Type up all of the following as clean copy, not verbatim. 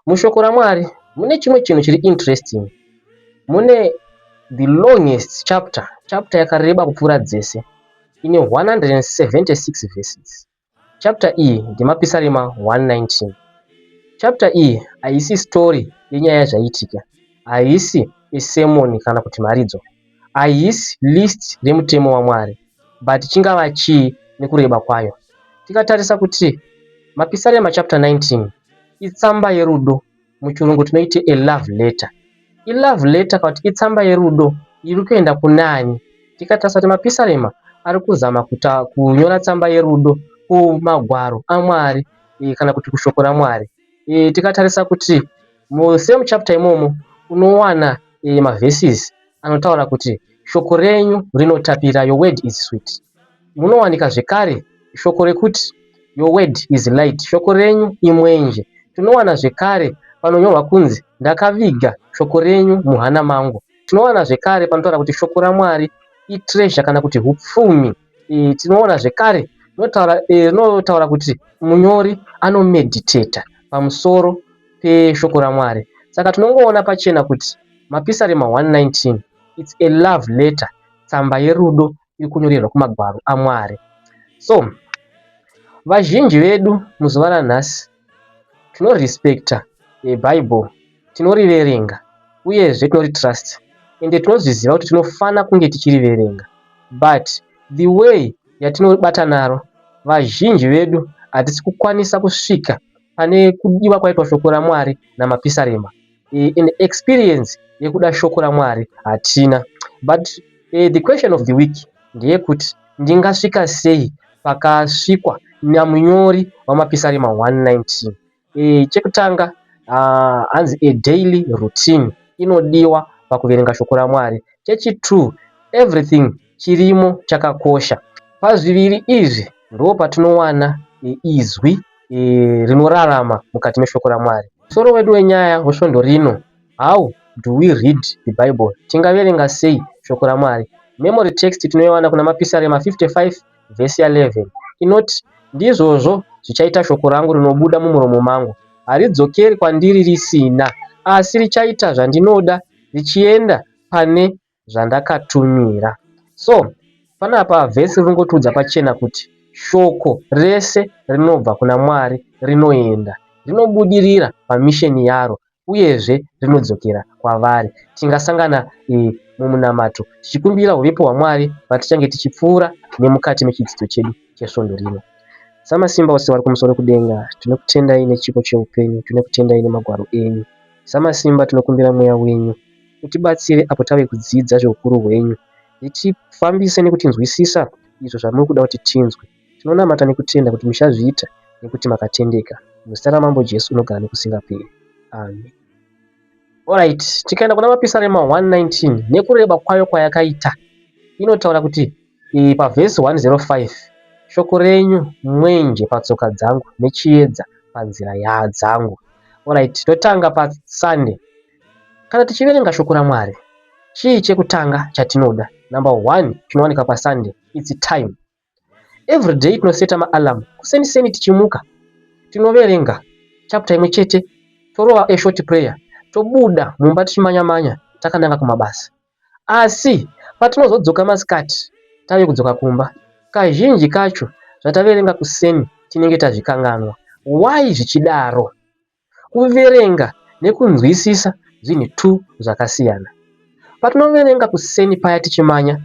Mushoko raMwari mune chimwe chinhu chiri interesting. Mune the longest chapter, chapter yakareba kupfuura dzese ine 176 verses. Chapter iyi ndiMapisarema 119. Chapter iyi haisi story yenyaya zvaiitika, haisi sermon kana kuti mharidzo, haisi list remutemo waMwari, but chingava chii nekureba kwayo. Tikatarisa kuti Mapisarema chapter 19 itsamba yerudo, muchirungu tinoiti a love letter. Ilove letter kana kuti itsamba yerudo iri kuenda kunani? Tikatarisa kuti Mapisarema ari kuzama kunyora tsamba yerudo kumagwaro aMwari kana kuti kushoko raMwari. Tikatarisa kuti musame chapter imomo unowana maverses anotaura kuti shoko renyu rinotapira, your word is sweet. Munowanika zvekare shoko rekuti your word is light, shoko renyu imwenje. Tinowana zvekare panonyorwa kunzi ndakaviga shoko renyu muhana mangu. Tinowana zvekare panotaura kuti shoko raMwari itreasure kana kuti hupfumi. Tinoona zvekare rinotaura kuti munyori anomeditata pamusoro peshoko raMwari. Saka tinongoona pachena kuti Mapisarema 119 it's a love letter, tsamba yerudo iri kunyorerwa kumagwaro aMwari. So vazhinji vedu muzuva ranhasi tinorespecta Bible, tinoriverenga uyezve tinoritrust ende tinozviziva kuti tinofana kunge tichiriverenga, but the way yatinobata naro, vazhinji vedu hatisi kukwanisa kusvika pane kudiwa kwaitwa shoko raMwari naMapisarema. An experience yekuda shoko raMwari hatina. But the question of the week ndeyekuti ndingasvika sei pakasvikwa namunyori waMapisarema 119? Chekutanga, hanzi a daily routine inodiwa pakuverenga shoko raMwari. Chechi2, everything chirimo chakakosha. Pazviviri izvi ndo patinowana izwi rinorarama mukati meshoko raMwari. Musoro wedu wenyaya wesvondo rino: How do we read the Bible? Tingaverenga sei shoko raMwari? Memory text tinoiwana kuna Mapisarema 55 vhesi ya11 inoti, "Ndizvozvo zvichaita shoko rangu rinobuda mumuromo mangu, haridzokeri kwandiri risina, asi richaita zvandinoda, richienda pane zvandakatumira." So panapa vhesi rinongotiudza pachena kuti shoko rese rinobva kuna Mwari rinoenda, rinobudirira pamission yaro, uyezve rinodzokera kwavari. Tingasangana mumunamato tichikumbira huvepo hwaMwari patichange tichipfuura nemukati mechidzidzo chedu chesvondo rino. Samasimba ose vari kumusoro kudenga, tinokutendai nechipo cheupenyu, tinokutendai nemagwaro enyu. Samasimba, tinokumbira mweya wenyu utibatsire apo tave kudzidza zveukuru hwenyu, ritifambise nekutinzwisisa izvo zvamuri kuda kuti tinzwe. Tinonamata nekutenda kuti muchazviita nekuti makatendeka. Muzita raMambo Jesu unogara nekusingaperi, amen. Alright, tikaenda kuna Mapisarema 119, nekureba kwayo kwayakaita, inotaura kuti pavhesi 105, "Shoko renyu mwenje patsoka dzangu nechiedza panzira yadzangu." Alright, totanga paSunday. Kana tichiverenga shoko raMwari, chii chekutanga chatinoda? Number one chinowanika paSunday, it's time. Every day tinoseta maalarm kuseni seni, tichimuka tinoverenga chapter imwe chete, torova a short prayer, tobuda mumba tichimanya-manya takananga kumabasa. Asi patinozodzoka masikati tave kudzoka kumba, kazhinji kacho zvataverenga kuseni tinenge tazvikanganwa. Why zvichidaro? Kuverenga nekunzwisisa zvinhu two zvakasiyana. Patinoverenga kuseni paya tichimanya,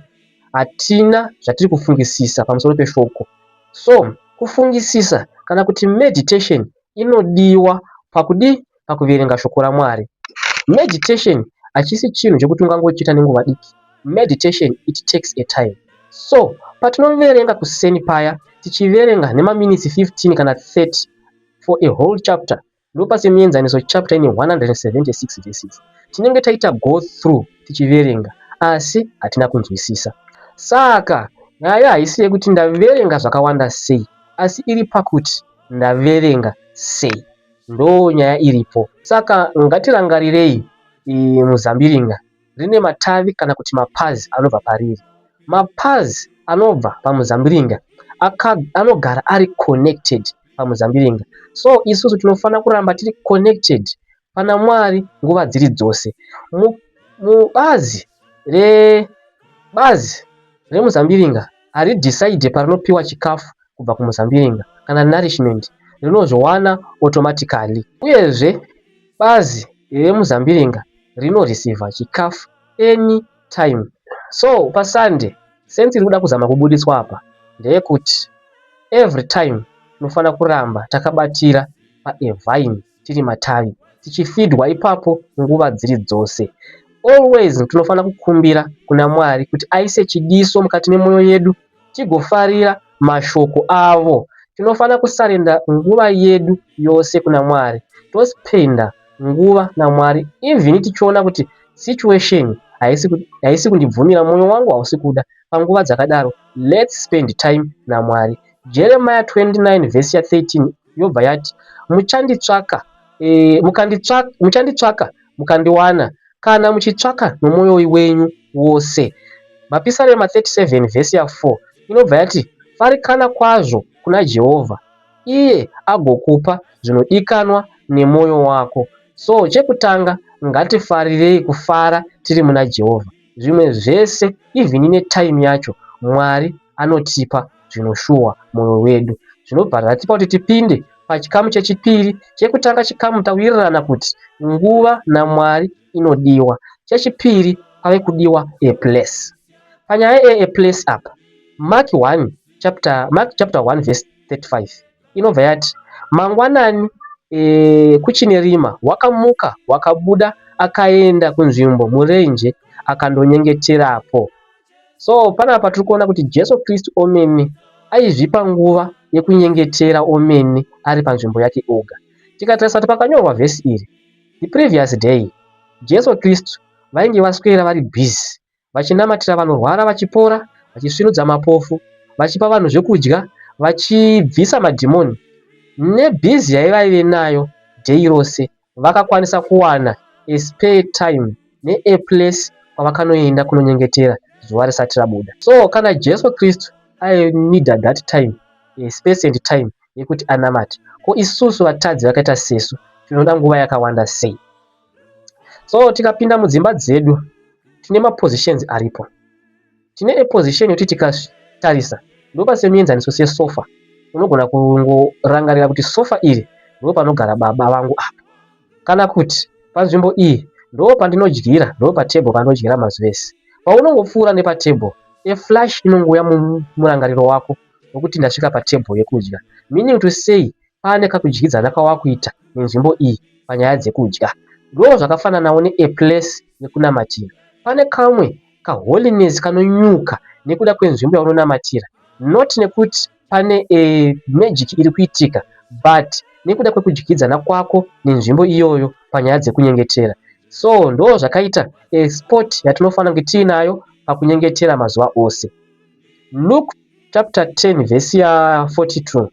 hatina zvatiri kufungisisa pamusoro peshoko. So kufungisisa kana kuti meditation inodiwa pakudii? Pakuverenga shoko raMwari. Meditation hachisi chinhu chekuti ungangochiita nenguva diki. Meditation, it takes a time. So patinoverenga kuseni paya, tichiverenga nemaminitsi 15 kana 30 for a whole chapter, ndopa semuenzaniso chapter ine 176 verses, tinenge taita go through tichiverenga, asi hatina kunzwisisa. Saka nyaya haisi yekuti ndaverenga zvakawanda sei, asi iri pakuti ndaverenga sei. Ndo nyaya iripo. Saka ngatirangarirei muzambiringa rine matavi kana kuti mapazi anobva pariri. Mapazi anobva pamuzambiringa anogara ari connected pamuzambiringa. So isusu tinofanira kuramba tiri connected. pana Mwari nguva dziri dzose. Mubazi rebazi remuzambiringa haridecide parinopiwa chikafu kubva kumuzambiringa kana nourishment rinozviwana automatically. Uyezve bazi remuzambiringa rinoreceiver chikafu any time. So paSunday sense iri kuda kuzama kubuditswa apa ndeyekuti every time tinofanira kuramba takabatira paevine tiri matavi tichifeedwa ipapo nguva dziri dzose. Always tinofanira kukumbira kuna Mwari kuti aise chidiso mukati memwoyo yedu tigofarira mashoko avo. Tinofanira kusurrender nguva yedu yose kuna Mwari, tospenda nguva naMwari even tichiona kuti situation haisi kundibvumira, mwoyo wangu hausi kuda. Panguva dzakadaro let's spend time naMwari. Jeremiah 29 vhesi ya13 yobva yati muchanditsvaka e, muchanditsvaka mukandiwana kana muchitsvaka nomwoyo wenyu wose. Mapisarema 37 vhesi ya4 inobva yati farikana kwazvo kuna Jehovha iye agokupa zvinodikanwa nemwoyo wako. So chekutanga ngatifarirei kufara tiri muna Jehovha. Zvimwe zvese even netime yacho Mwari anotipa zvinoshuwa mwoyo wedu. Zvinobva zvatipa kuti tipinde pachikamu chechipiri. Chekutanga chikamu tawirirana kuti nguva naMwari inodiwa. Chechipiri pave kudiwa a place. Panyaya yea place apa Mark 1 chapter, Mark chapter 1 verse 35 inobva yati mangwanani kuchine rima wakamuka wakabuda akaenda kunzvimbo murenje akandonyengeterapo. So panapa tiri kuona kuti Jesu Kristu omene aizvipa nguva yekunyengetera omene ari panzvimbo yake oga. Tikatarisa kuti pakanyorwa vhesi iri, the previous day Jesu Kristu vainge vaswera vari busy vachinamatira vanorwara vachipora, vachisvinudza mapofu, vachipa vanhu zvekudya, vachibvisa madhimoni. Nebusy yaivaive nayo day rose vakakwanisa kuwana a spare time nea place kwavakanoenda kunonyengetera zuva risati rabuda. So kana Jesu Kristu aineeda that time, a space and time yekuti anamate, ko isusu vatadzi vakaita sesu tinoda nguva yakawanda sei? So tikapinda mudzimba dzedu tine mapositions aripo. Tine a position yekuti tikatarisa ndopa semuenzaniso sesofa unogona kungorangarira kuti sofa iri ndo panogara baba vangu apa, kana kuti panzvimbo iyi ndo pandinodyira, ndo patable pandinodyira mazuva ese. Paunongopfuura nepatable a flash inongouya mumurangariro wako wekuti ndasvika patable yekudya, meaning to say pane kakudyidzana kawakuita nenzvimbo iyi panyaya dzekudya. Ndo zvakafananawo nea place yekunamatira. Pane kamwe kaholiness kanonyuka nekuda kwenzvimbo yaunonamatira, not nekuti pane a magic iri kuitika but nekuda kwekudyidzana kwako nenzvimbo iyoyo panyaya dzekunyengetera. So ndo zvakaita a spot yatinofanira kunge tiinayo pakunyengetera mazuva ose. Luke chapter 10 vhesi ya42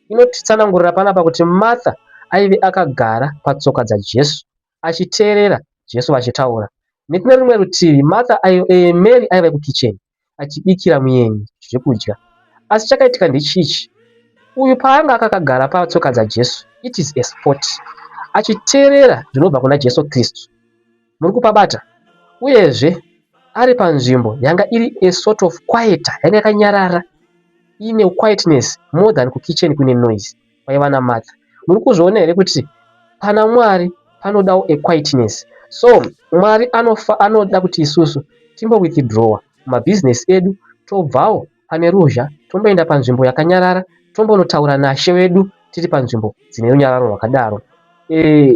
inotitsanangurira panapa kuti Martha aive akagara patsoka dzaJesu achiteerera Jesu vachitaura. Nekune rumwe rutivi Martha Mary aiva kukicheni achibikira mueni zvekudya. Asi chakaitika ndechichi, uyu paanga akagara patsoka dzaJesu it is a spot achiteerera zvinobva kuna Jesu Kristu. Muri kupabata? Uyezve ari panzvimbo yanga iri a sort of quieter, yanga yakanyarara iine quietness more than kukicheni kune noise kwaiva naMartha. Muri kuzviona here kuti pana Mwari panodawo a quietness. So Mwari anoda kuti isusu timbo withdrawa mumabhizinesi edu tobvawo pane ruzha tomboenda panzvimbo yakanyarara tombonotaura naShe wedu tiri panzvimbo dzine runyararo rwakadaro.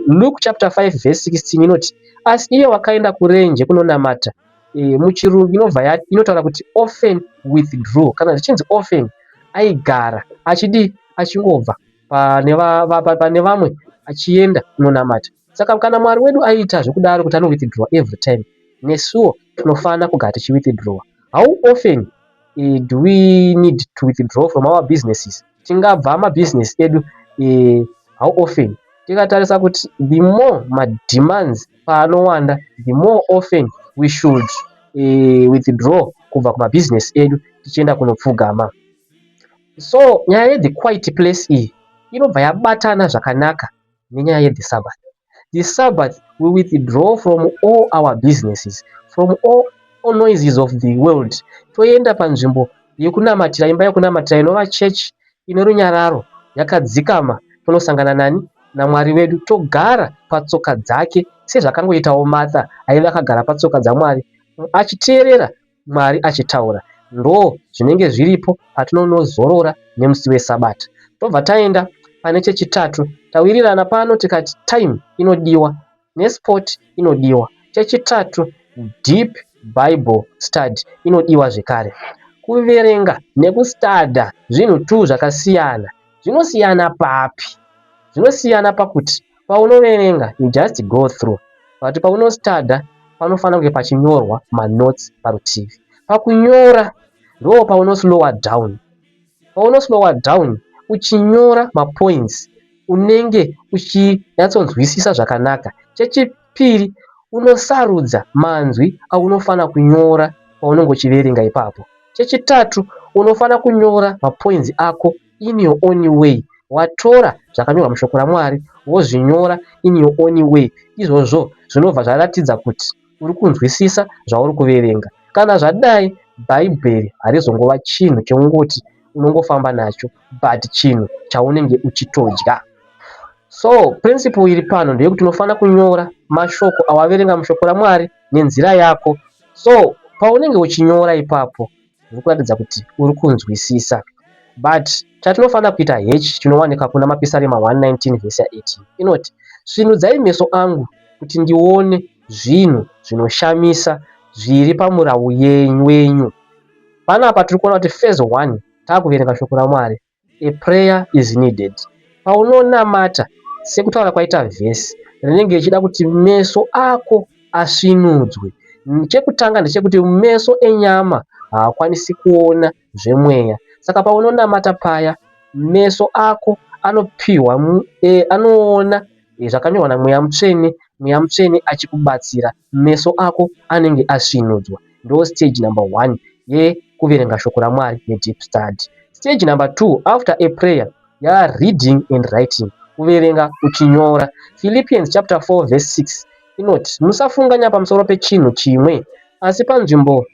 Luke chapter 5 verse 16 inoti asi iye wakaenda kurenje kunonamata. Muchirungu inobva inotaura kuti often withdrew. Kana zvichinzi often aigara achidii achingobva pane vamwe achienda kunonamata. Saka kana Mwari wedu aiita zvekudaro kuti anowithdraw every time, nesuwo tinofanira kugara tichiwithdrawa. How often do we need to withdraw from our businesses? Tingabva mabhizinesi edu how often? Tikatarisa kuti the more mademands paanowanda, the more often we should withdraw kubva kumabhizinesi edu tichienda kunopfugama. So nyaya yethe quiet place iyi inobva yabatana zvakanaka nenyaya yethe Sabbath. The Sabbath, we withdraw from all our businesses, from all noises of the world. Toenda panzvimbo yekunamatira, imba yekunamatira inova chechi ine runyararo, yakadzikama. Tonosangana nani? NaMwari wedu. Togara patsoka dzake sezvakangoitawo Martha aive akagara patsoka dzaMwari achiteerera Mwari achitaura. Ndoo zvinenge zviripo patinonozorora nemusi weSabata. Tobva taenda pane chechitatu. Tawirirana pano tikati time inodiwa nesport inodiwa. Chechitatu, deep Bible study inodiwa zvekare. Kuverenga nekustadha zvinhu two zvakasiyana. Zvinosiyana papi? Zvinosiyana pakuti paunoverenga you just go through, but paunostadha panofanira kunge pachinyorwa manotes parutivi. Pakunyora ndo paunoslowa down. Paunoslowa down uchinyora mapoints unenge uchinyatsonzwisisa zvakanaka. Chechipiri, unosarudza manzwi aunofanira kunyora paunenge uchiverenga ipapo. Chechitatu, unofanira kunyora mapoints ako in your own way. Watora zvakanyorwa mushoko raMwari wozvinyora in your own way. Izvozvo zvinobva zvaratidza kuti uri kunzwisisa zvauri kuverenga. Kana zvadai, Bhaibheri harizongova chinhu chekungoti unongofamba nacho, but chinhu chaunenge uchitodya. So principle iri pano ndeyekuti unofanira kunyora mashoko awaverenga mushoko raMwari nenzira yako. So paunenge uchinyora ipapo zviri kuratidza kuti uri kunzwisisa. But chatinofanira kuita hechi chinowanika kuna Mapisarema 119 vhesi ya18 inoti, "Svinudzai meso angu kuti ndione zvinhu zvinoshamisa zviri pamurau wenyu." Panapa tiri kuona kuti phase 1 taakuverenga shoko raMwari. A prayer is needed. Paunonamata, sekutaura kwaita vhesi, rinenge richida kuti meso ako asvinudzwe. Chekutanga ndechekuti meso enyama haakwanisi kuona zvemweya. Saka paunonamata paya, meso ako anopiwa anoona zvakanyorwa naMweya Mutsvene, Mweya Mutsvene achikubatsira. Meso ako anenge asvinudzwa. Ndo stage number 1 yekuverenga shoko raMwari nedeep study. Stage number 2 after a prayer yareading and writing. Kuverenga uchinyora. Philippians chapter 4 verse 6 inoti, "Musafunganya pamusoro pechinhu chimwe, asi panzvimbo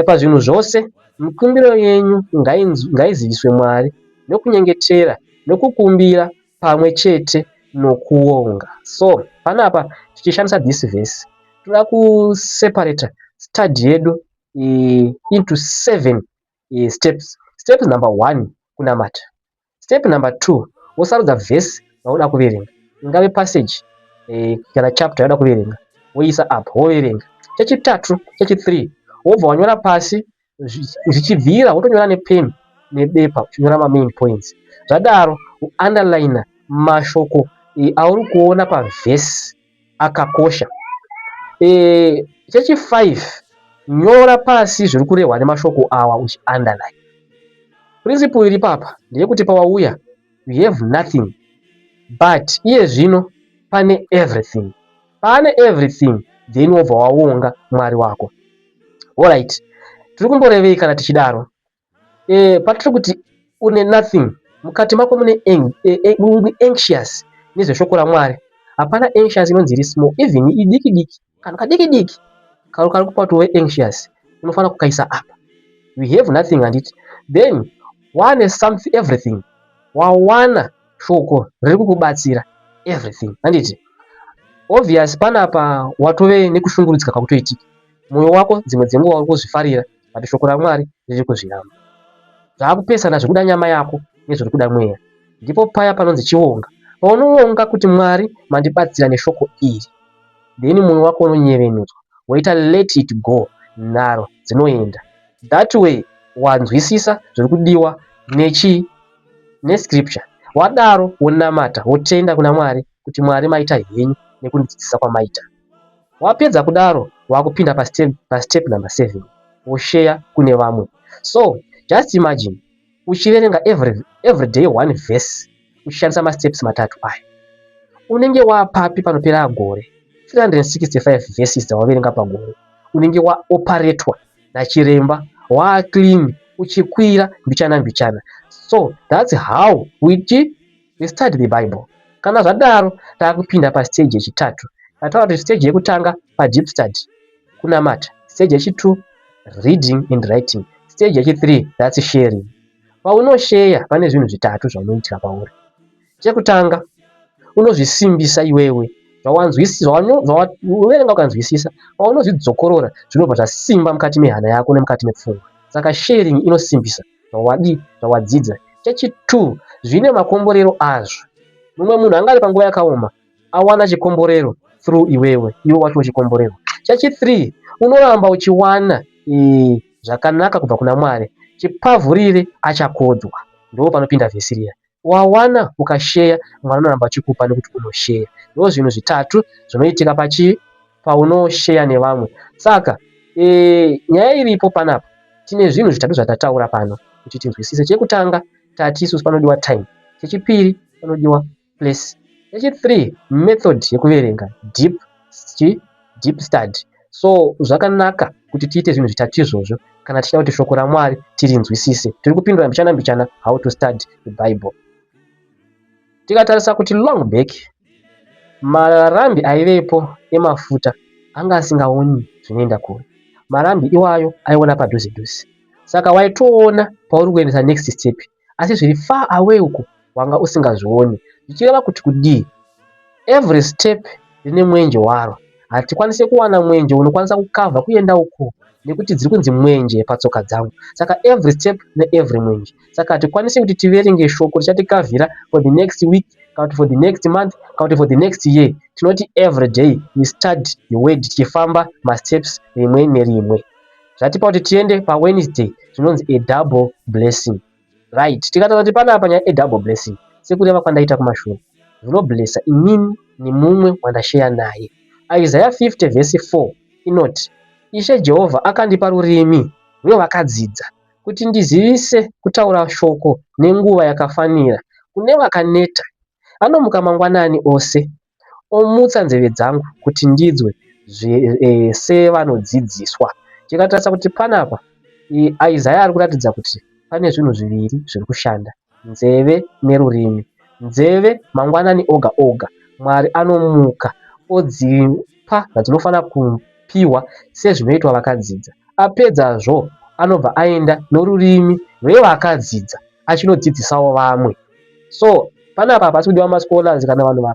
pazvinhu zvose mikumbiro yenyu ngaiziviswe Mwari nokunyengetera nokukumbira pamwe chete nokuonga." So panapa tichishandisa this verse, toda kuseparata study yedu into seven steps. Step number 1, kunamata. Step number 2, wosarudza vhesi rauda kuverenga, ingave passage kana chapter yauda kuverenga, woisa apa woverenga. Chechitatu, chechi3, wobva wanyora pasi zvichibvira, wotonyora nepeni nebepa uchinyora mamain points. Zvadaro underline mashoko auri kuona pavhesi akakosha. Chechi5, nyora pasi zviri kurehwa nemashoko awa uchiunderline. Principle iri papa ndeyekuti pawauya you have nothing, but iye zvino pane everything. Pane everything, then wobva waonga Mwari wako. Alright, tiri kumborevei kana tichidaro? Patiri kuti une nothing, mukati mako mune anxious nezveshoko raMwari. Hapana anxious inonzi iri small, even idiki diki, kanhu kadiki diki kari kupa kuti uve anxious, unofanira kukaisa apa. We have nothing, handiti? Then wane something, everything. Wawana shoko riri kukubatsira, everything, handiti? Obvious panapa watove nekushungurudzika kwakutoitika. Mwoyo wako dzimwe dzenguva uri kuzvifarira, but shoko raMwari riri kuzviramba. Zvakupesana zvekuda nyama yako nezviri kuda mweya. Ndipo paya panonzi chionga. Paunoonga kuti Mwari mandibatsira neshoko iri, then mwoyo wako unonyevenutswa, woita let it go, nharo dzinoenda. That way wanzwisisa zviri kudiwa nechii? Nescripture. Wadaro wonamata, wotenda kuna Mwari kuti Mwari maita henyu nekundidzidzisa kwamaita. Wapedza kudaro, wakupinda pastep number 7, woshare kune vamwe. So just imagine uchiverenga every day one verse uchishandisa masteps matatu aya. Unenge wapapi panopera gore? 365 verses dzawaverenga pagore. Unenge waoparetwa nachiremba, waaclean, uchikwira mbichana mbichana. So that's how we study the Bible. Kana zvadaro takupinda pastage yechitatu. Tataura kuti stage yekutanga padeep study kunamata, stage yechi2 reading and writing, stage yechi3 that's sharing. Paunosheya pane zvinhu zvitatu zvaunoitika pauri. Chekutanga unozvisimbisa iwewe zvawaverenga ukanzwisisa, paunozvidzokorora zvinobva zvasimba mukati mehana yako nemukati mepfungwa. Saka sharing inosimbisa zvawadii zvawadzidza. Chechi2 zvine makomborero azvo. Mumwe munhu anga ari panguva yakaoma awana chikomborero through iwewe, iwe wacho uchikomborerwa. Chechi3 unoramba uchiwana zvakanaka kubva kuna Mwari. Chipavhurire achakodzwa. Ndo panopinda vhesi riya. Wawana ukasheya, Mwari anoramba achikupa nekuti unosheya. Ndo zvinhu zvitatu zvinoitika pachi paunosheya nevamwe. Saka nyaya iripo panapa tine zvinhu zvitatu zvatataura pano kuti tinzwisise. Chekutanga tati isusu panodiwa time. Chechipiri panodiwa place. Chechi3 method yekuverenga deep, deep study. So zvakanaka kuti tiite zvinhu zvitatu izvozvo kana tichida kuti shoko raMwari tirinzwisise. Tiri kupindura mbichana mbichana how to study the Bible. Tikatarisa kuti long back marambi aivepo emafuta anga asingaoni zvinoenda kure. Marambi iwayo aiona padhuze dhuze. Saka waitoona pauri kuendesa next step asi zviri far away uko wanga usingazvioni. Zvichireva kuti kudii? Every step rine mwenje waro. Hatikwanisi kuwana mwenje unokwanisa kukavha kuenda uko nekuti dziri kunzi mwenje patsoka dzangu. Saka every step neevery mwenje. Saka hatikwanisi kuti tiverenge shoko richatikavhira for the next week kana kuti for the next month kana kuti for the next year. Tinoti every day we study the word tichifamba masteps rimwe nerimwe. Zvatipa kuti tiende paWednesday zvinonzi a double blessing. Right, tikataura kuti panapa nyaya yedouble blessing sekureva kwandaita kumashure zvinoblessa inini nemumwe wandasheya naye. Isaiah 50 vhesi 4 inoti Ishe Jehovha akandipa rurimi rwevakadzidza kuti ndizivise kutaura shoko nenguva yakafanira kune vakaneta. Anomuka mangwanani ose omutsa nzeve dzangu kuti ndinzwe sevanodzidziswa. Tikatarisa kuti panapa Isaiah ari kuratidza kuti pane zvinhu zviviri zviri kushanda, nzeve nerurimi. Nzeve mangwanani oga oga Mwari anomuka odzipa zvadzinofanira kupiwa sezvinoitwa vakadzidza. Apedzazvo anobva aenda norurimi rwevakadzidza achinodzidzisawo vamwe. So panapa hapasi kudiwa mascholars kana vanhu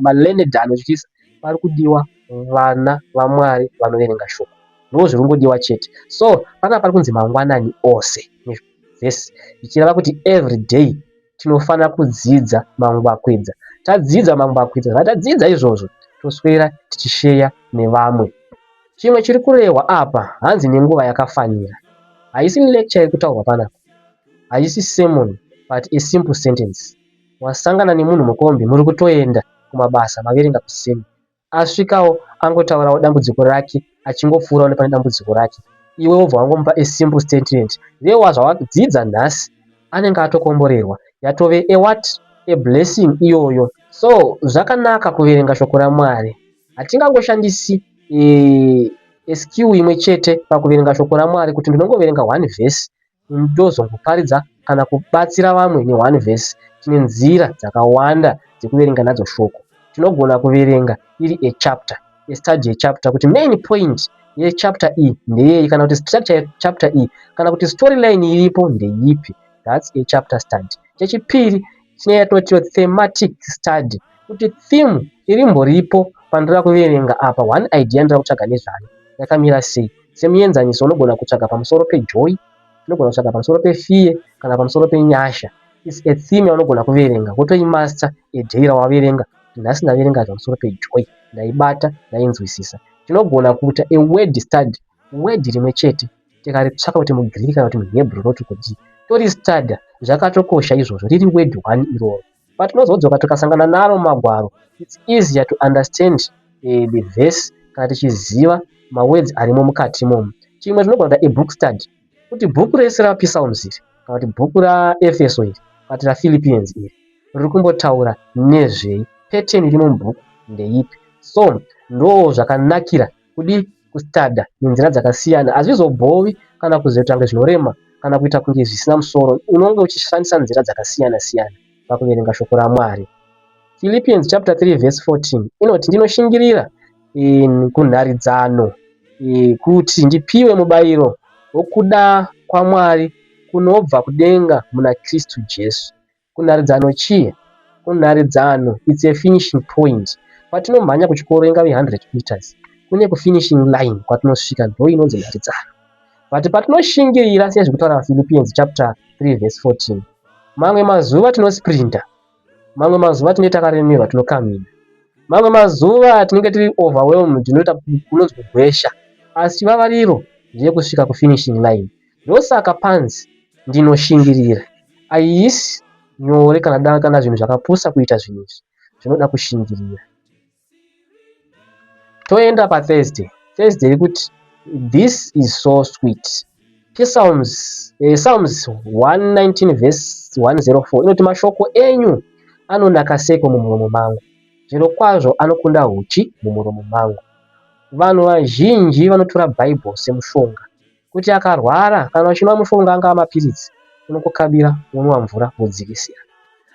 malearned anotyisa. Pari kudiwa vana vaMwari vanoverenga shoko. Ndo zviri kungodiwa chete. So panapa pari kunzi mangwanani ose vhesi zvichireva kuti every day tinofanira kudzidza mangwakwidza. Tadzidza mangwakwidza, zvatadzidza izvozvo toswera tichisheya nevamwe. Chimwe chiri kurehwa apa hanzi nenguva yakafanira. Haisi lecture iri kutaurwa panapa. Haisi sermon but a simple sentence. Wasangana nemunhu mukombi muri kutoenda kumabasa maverenga kuseni. Asvikawo angotaurawo dambudziko rake achingopfuurawo nepane dambudziko rake. Iwe wobva wangomupa a simple statement. Rewa zvawadzidza nhasi anenge atokomborerwa. Yatove a what? A blessing iyoyo. So zvakanaka kuverenga shoko raMwari. Hatingangoshandisi skill imwe chete pakuverenga shoko raMwari kuti ndinongoverenga one verse ndozongoparidza kana kubatsira vamwe neone verse. Tine nzira dzakawanda dzekuverenga nadzo shoko. Tinogona kuverenga iri a chapter, a study yechapter kuti main point yechapter iyi ndeyei kana kuti structure yechapter iyi kana kuti storyline iripo ndeipi. That's a chapter study. Chechipiri tine yatinoti thematic study kuti theme irimboripo pandinoda kuverenga apa one idea yandinoda kutsvaga nezvayo yakamira sei. Semuenzaniso unogona kutsvaga pamusoro pejoy, unogona kutsvaga pamusoro pefear kana pamusoro penyasha. It's a theme yaunogona kuverenga wotoimaster a day rawaverenga kuti nhasi ndaverenga pamusoro pejoy ndaibata ndainzwisisa. Tinogona kuita a word study, word rimwe chete tikaritsvaka kuti muGiriki kana kuti muHebrew rinoti kudii toristadha zvakatokosha izvozvo riri word one iroro. Patinozodzoka tikasangana naro mumagwaro it's easier to understand the verse kana tichiziva mawords arimo mukati imomo. Chimwe tinogona kuita a book study kuti bhuku rese raPsalms iri kana kuti bhuku raEfeso iri kana kuti raPhilippians iri riri kumbotaura nezvei, pattern irimo mubhuku ndeipi. So ndo zvakanakira kudi kustadha nenzira dzakasiyana. Hazvizobhowi kana kuzoita kunge zvinorema kana kuita kunge zvisina musoro. Unonge uchishandisa nzira dzakasiyana siyana pakuverenga shoko raMwari. Philippians chapter 3 verse 14 inoti ndinoshingirira kunharidzano kuti ndipiwe mubayiro wokuda kwaMwari kunobva kudenga muna Kristu Jesu. Kunharidzano chii? Kunharidzano it's a finishing point. Patinomhanya kuchikoro ingave 100 meters, kune kufinishing line kwatinosvika ndo inonzi nharidzano. But patinoshingirira sezvikutaura Philippians chapter 3 verse 14, mamwe mazuva tinosprinta, mamwe mazuva tinenge takaremerwa tinokamhina, mamwe mazuva tinenge tiri overwhelmed tinoita kunonzi kugwesha, asi chivavariro ndeyekusvika kufinishing line. Ndosaka panzi ndinoshingirira. Haisi nyore kana zvinhu zvakapusa kuita zvinhu izvi, zvinoda kushingirira. Toenda paThursday. Thursday iri kuti this is so sweet. Psalms 119 verse 104 inoti mashoko enyu anonaka seko mumuromo mangu, zvirokwazvo anokunda huchi mumuromo mangu. Vanhu vazhinji vanotora Bhaibheri semushonga kuti akarwara kana uchinwa mushonga angava mapiritsi unongokabira wonwa mvura wodzikisira.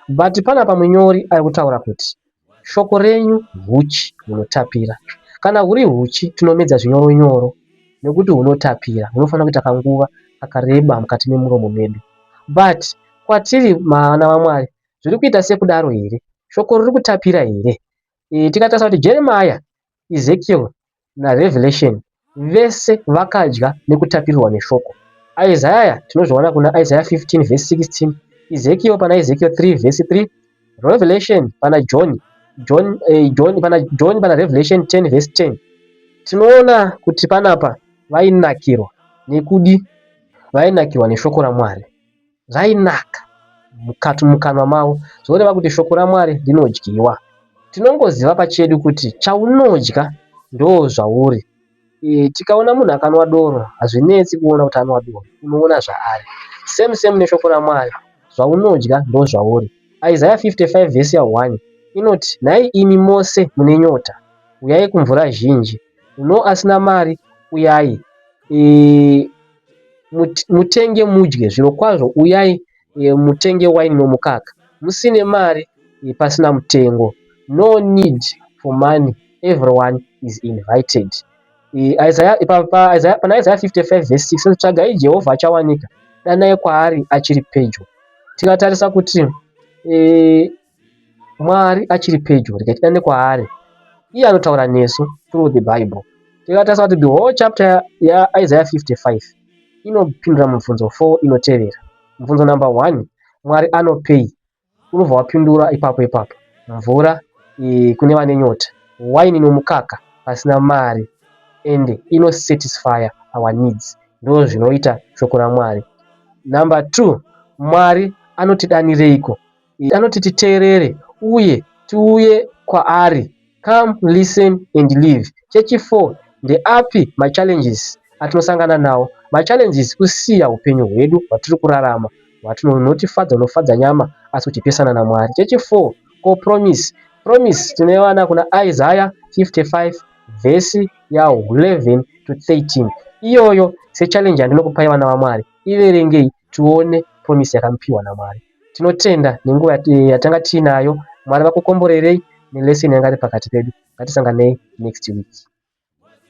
But panapa munyori ari kutaura kuti shoko renyu huchi hunotapira. Kana huri huchi tinomedza zvinyoronyoro nekuti hunotapira hunofanira kuita kanguva kakareba mukati memuromo medu. But kwatiri vana vaMwari zviri kuita sekudaro here? Shoko riri kutapira here? Tikatarisa kuti Jeremiah, Ezekiel naRevelation vese vakadya nekutapirirwa neshoko. Isaiah tinozviona kuna Isaiah 15 verse 16, Ezekiel pana Ezekiel 3 verse 3, Revelation pana John, John, John pana John pana Revelation 10 verse 10. Tinoona kuti panapa vainakirwa nekudi vainakirwa neshoko raMwari. Rainaka mukati mukanwa mavo zvoreva kuti shoko raMwari rinodyiwa. Tinongoziva pachedu kuti chaunodya ndo zvauri. Tikaona munhu akanwa doro hazvinetsi kuona kuti anwa doro, unoona zvaari. Same same neshoko raMwari, zvaunodya ndo zvauri. Isaiah 55 verse ya1 inoti nhai imi mose mune nyota uyai kumvura zhinji, no asina mari uyai mutenge mudye, zvirokwazvo uyai mutenge waini nomukaka musine mari pasina mutengo. No need for money, everyone is invited. Pana Isaiah 55 verse 6 tsvagai Jehovha achawanika, danai kwaari achiri pedyo. Tikatarisa kuti Mwari achiri pedyo, regai tidane kwaari. Iye anotaura nesu through the Bible. Tikatarisa kuti the whole chapter yaIsaiah 55 inopindura mibvunzo 4 inotevera. Mubvunzo number 1, Mwari anopei? Unobva wapindura ipapo ipapo. Mvura kune vane nyota, waini nomukaka pasina mari ende inosatisfya our needs. Ndo zvinoita shoko raMwari. Number 2, Mwari anotidanireiko? Anoti titeerere uye tiuye kwaari. Come, listen and live. Chechi4, ndeapi machallenges atinosangana nawo? Machallenges kusiya upenyu hwedu hwatiri kurarama hwatinotifadza hunofadza nyama asi huchipesana naMwari. Chechi4, ko promise. Promise tinoiwana kuna Isaiah 55 vhesi ya11 to 13. Iyoyo sechallenge yandinokupai vana vaMwari, iverengei tione promise yakamupiwa naMwari. Tinotenda nenguva yatanga tiinayo. Mwari vakukomborerei nelesson yanga iri pakati pedu. Ngatisanganei next week.